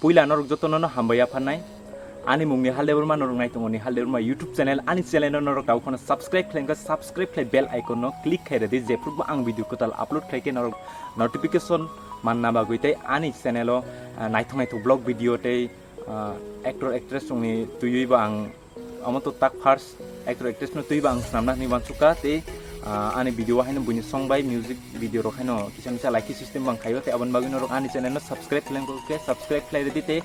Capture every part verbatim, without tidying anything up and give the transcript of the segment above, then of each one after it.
Puila norok jotono no hambai yapharnai. Ani mungni Haldebor ma norok naitongo ni Haldebor ma YouTube channel, ani channel no norok tau khano subscribe khlai, subscribe khlai bell icon no click khai redi, jephru bo ang video kwtal upload khlai khe norok notification manna bagwi tei ani channel o, ah, naithok naithok vlog video tei, ah, actor actress rokni twiwi bo ang Omo to tak first actor actress no twi ba ang swnamna hinwi uansukha tei, ah, ani video o haino buini song bai music video rok haino kisa misa like system bang khaio tei aboni bagwi norok ani channel no subscribe khlai khe subscribe khlai redi tei,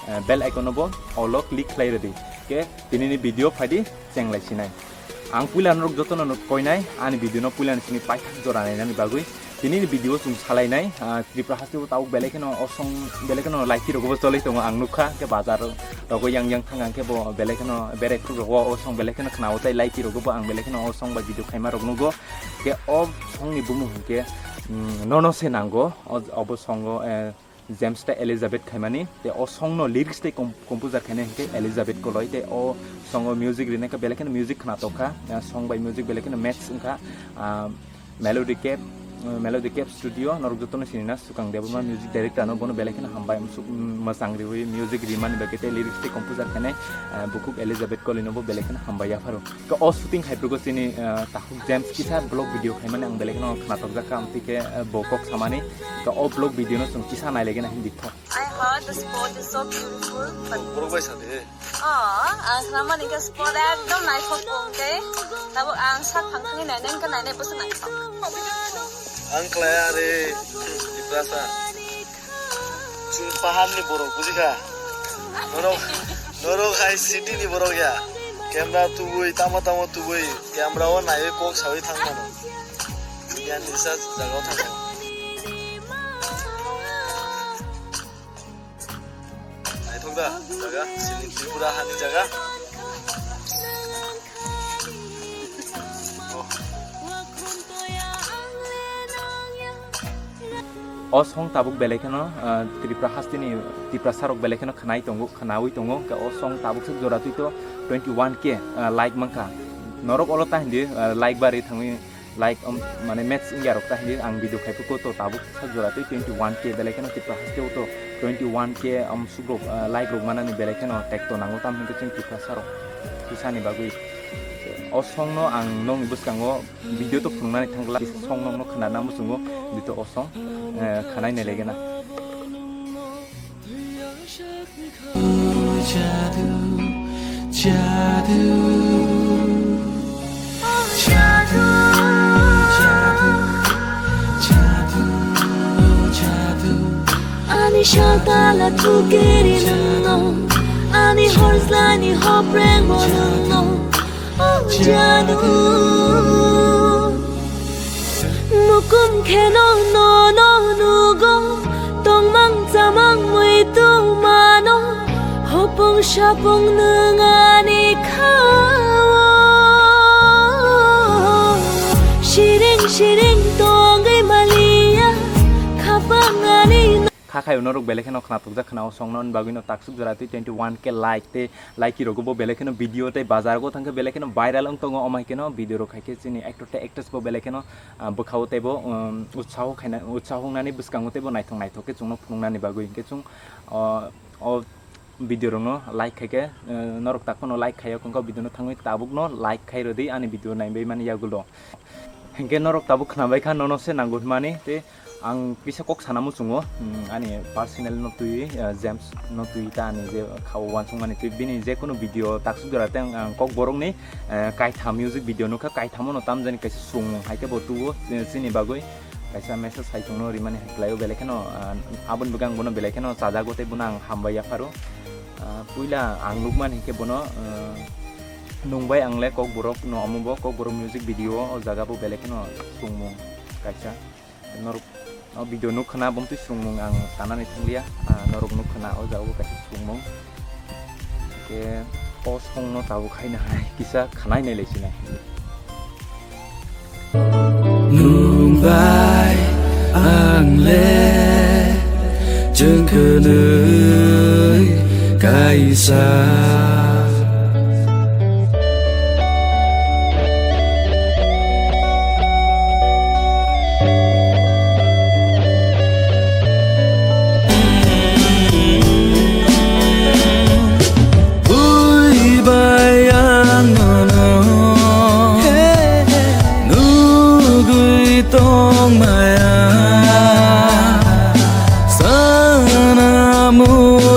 ah, bell icon no bo all o click khlai redi. Khe tini ni video phaidi chenglai sinai. Ang puila norok jotono no koinai ani video no puila ni sini paithak jora nainani bagwi. Tini ni video o chwng salainai, ah, Tripura haste o tabuk belai kheno o song belai kheno laiki rogo bo cholai tongo ang nukha, khe bazar rogo yang yang thang ang khe bo belai kheno berai khuk rogo o song belai kheno khna o tei laiki rogo bo ang belai kheno o song bai video khaima rok nugo. Khe o song ni bumung hwnkhe, mm, Nono Se Nango, o, obo songo, eh, James tei Elizabeth khaimani, tei o song no lyrics tei com-, composer khainai hwnkhe Elizabeth Koloi, tei o song o music rinai khe belai kheno music khna tokha, ah, song bai music belai kheno match wngkha, ah, Melody Cap, ah, Melody Cap Studio, norok jotono sinina Swkang Debbarma music director no, bono belai kheno hambai, msuk-, mwchang riwi music rimani bagwi tei lyrics tei composer khainai, ah, bukhuk Elizabeth Koloi no bo belai kheno hambai yapharo. Khe o shooting khai phuru chini, ah, takhuk James kisa vlog video khaimani ang belai kheno khna tokjak kha, amtwi khe, ah, bo kok samani. Khe o vlog video no chwng kisa nai lagi na hindi thok. I heard the spot is so beautiful, but Borok bai sa de. Oh, ang khna mani khe spot ekdom naithok kong khe. Tabuk ang sak thang thangwi nai nai khe nai nai bwswk naithok. Ang khlai are Tiprasa. Chwng paharni borok, bujikha? Norok, norok hai city ni borok ya. Camera tubui, tamo tamo tubui, camera o naiwi kok sawi thang mano. Yan risa jaga o thang mano. Naithok da, jaga, chini Tripura hani jaga. Oh. O song tabuk belai kheno, ah, Tripura hasteni Tiprasa rok belai kheno khwnai tongo, khwnawi tongo. Hwnkhe o song tabuk se jora twi to twenty one K, ah, like mankha. Norok olo ta hindi, ah, like bari thangwi, like, um, mane match wngya rok ta hindi ang video khai phuko to tabuk sa jora twi twenty one K belai kheno Tripura haste o to twenty one K, um, subrok, ah, like rok manani belai kheno tekto nango, tam hinkhe chwng Tiprasa rok pusani bagwi. O song no ang nokni bwskango video to phunuknani thangla, song nokno khwnana muchungo, dito o song, eh, khwnai nai legena. Jadu, jadu, jadu, jadu, jadu, jadu. Ani shatala tukiri nungno, ani horslani hoprengbo nungno. Jadu. Mukum kheno nono nugo, tongmang chamang muitu mano, hopung sapung nwng ani khao. Siring siring tongwi maliya, khapang ani. Kha khai norok belai kheno khna tokjak khna o song no, bagwi no taksuk jora twi twenty one K like tei like rok bo belai kheno video tei bazar go thangkhe belai kheno viral wng tongo, omo hai kheno video rok hai khe chini actor tei actress bo belai kheno, ah, bwkhao tei bo, um, utsaho khaina, utsaho wngnani bwskango tei bo naithok naithok khe chwngno phunuknani bagwi hinkhe chwng, o, o video rok no like khai khe, eh, norok tak phano like khai o, hwnkhe o video no thangwi tabuk no like khai rwdi ani video naibai mani yagulo. Hinkhe norok tabuk khnabai kha, nono se nango hwnmani, tei ang kisa kok sana muchungo, mm, ani personal no twi, eh, James no twi ta ani je khao uansukmani twi bini je kunu video taksuk jora tei ang, ang kok borokni, eh, kaitha music video nukha, kaithamo no tamjani kaisa chwngmung hai khe bo tuo, eh, chini bagwi kaisa message hai chwngno rimani hai khlaio, belai kheno, ah, aboni bagwi ang bono belai kheno chajago tei bono ang hambai yapharo. Ah, puila ang nukmani hinkhe bono, eh, Nungbai ang le Kokborok no omo bo Kokborok music video o jaga bo belai kheno chwngmung kaisa. Norok o video nuk khna bumtwi chwngmung ang sanani thangliya. Ah, norok nuk khna o jaga bo kaisa chwngmung. Ke o song no tabuk hai na hai kisa khanai nai lai sinai. Nwng bai ang le chwng kwnwi kaisa.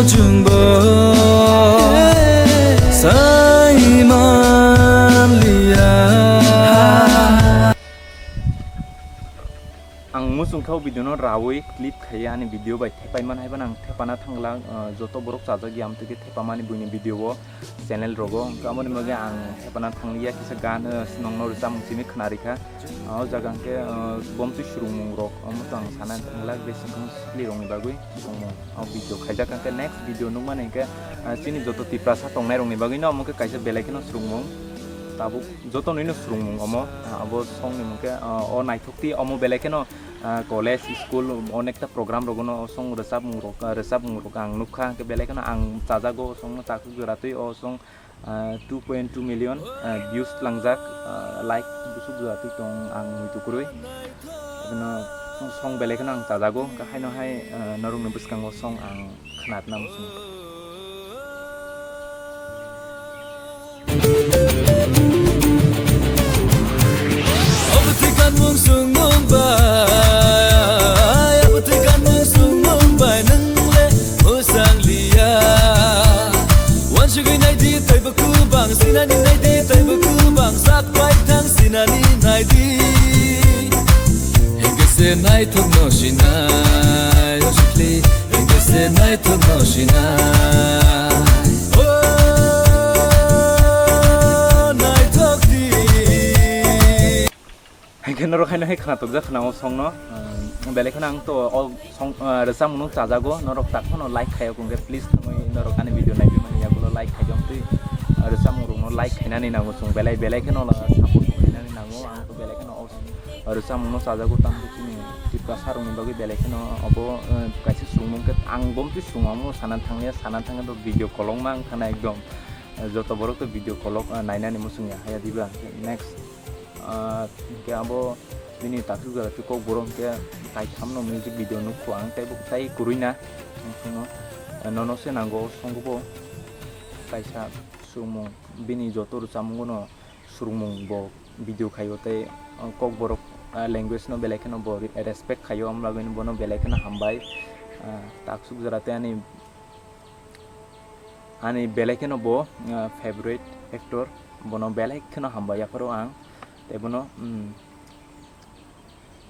Chwngbo sai manliya. Ang muchungkha o video no rawi clip khaiya ani video bai thepai man hai phano ang thepana thangla, uh, joto borok chajak ya amtwi khe thepamani buini video o channel rogo. Hwnkhe aboni bagwi ang thepana thangliya kisa gan, uh, nongno rwchapmung simi khna rikha. O jaga hwnkhe, uh, bomtwi swrwngmung rok omo to ang sana thangla besi wngkha sikli rokni bagwi swrwngmung. O video khaijak hwnkhe next video nukmani hwnkhe, ah, chini joto Tiprasa tongnai rokni bagwi no omo khe kaisa belai kheno swrwngmung. Tabuk joto nwi no swrwngmung omo, ah, abo song ni mung khe, ah, o naithok ti omo belai kheno, ah, college, school, onekta program rogo no o song rwchapmung rok, ah, rwchapmung rok ang nukha, hwnkhe belai kheno ang chajago o song no takhuk jora twi o song, ah, two point two million, ah, views tlangjak, ah, like busuk jora twi tong ang muitu kwrwi. Abono song belai kheno ang chajago, hwnkhe haino hai, ah, norokni bwskango song ang khnatna muchung. Obo twi kanmung swngmung bai, obo twi kanmung swngmung bai, nwng le mwchang liya. Wansugwi naidi teibo kubang, sinani naidi teibo kubang, sak bai thang sinani naidi. Hingke se naithok no sinai, o sikli, hingke se naithok no sinai. O naithok di. Hingke norok haino hai khna tokjak khna o song no, um, belai kheno ang to o song, uh, rwchapmung no chajago, norok tak phano like khaio kung khe please thangwi norok ani video naiwi mani yagulo like khaidi twi, uh, rwchapmung rok no like khainani nango chwng belai belai kheno support khainani nango ang to belai kheno o rwchapmung no chajago, tamo khe chini Tiprasa rokni bagwi belai kheno obo, eh, kaisa swrwngmung khe ang bomtwi swrwngmung sana thangya, sana thangya to video kolokma wngkha na ekdom, eh, joto borok to video kolok, eh, nainani muchungya haya diba. Next, ah, hwnkhe abo bini takhuk jora twi kokborok hwnkhe kaitham no music video nukho ang teibo tai kwrwi na, eh, nono se nango songbo kaisa swrwngmung bini joto rwchapmungo no swrwngmung bo video khaio tei, uh, kokborok, uh, language no belai kheno bo re-, respect khaio, omo bagwi bono belai kheno hambai. Uh, taksuk jora tei ani, ani belai kheno bo, uh, favorite actor, bono belai kheno hambai yapharo ang tei bono, um,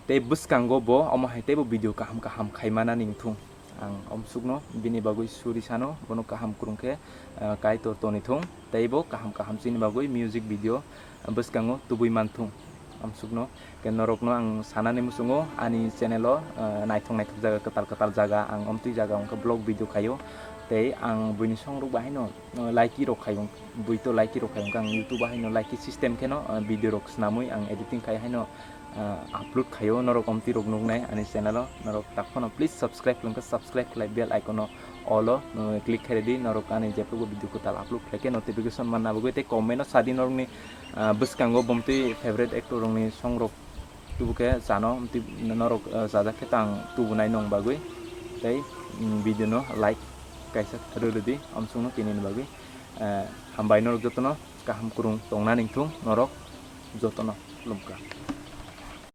tei bwskango bo omo hai teibo video kaham kaham khai manani wngthung. Ang omsukno bini bagwi suri sano, bono kaham kwrwng khe, ah, Kaitor toni thung, tei bo kaham kaham chini bagwi music video, ah, bwskango tubui manthung. Omsukno khe norokno ang sanani muchungo ani channel o, ah, naithok naithok jaga, kwtal kwtal jaga, ang omtwi jaga wngkha vlog video khaio, tei ang buini songrok bahaino, ah, like rok khai wng, bui to like rok khai wngkha, ang YouTube bahaino like system kheno, ah, video rok swnamwi ang editing khai haino, ah, upload khaio, norok omtwi rok nuknai ani channel o, norok tak phano please subscribe khlai khe subscribe khlai bell icon o all o, uh, click khairidi, norok ani jephru video kwtal upload khlai khe notification manna bagwi tei comment o sadi norokni, ah, bwskango bomtwi favorite actor rokni song rok tubu khe chano, omtwi norok, ah, chajak khe tang tubunai nong bagwi tei, mm, video no like kaisa rwrwdi, omsukno tinini bagwi, ah, hambai norok jotono kaham kwrwng tongna ningthung norok jotono. Khulumkha.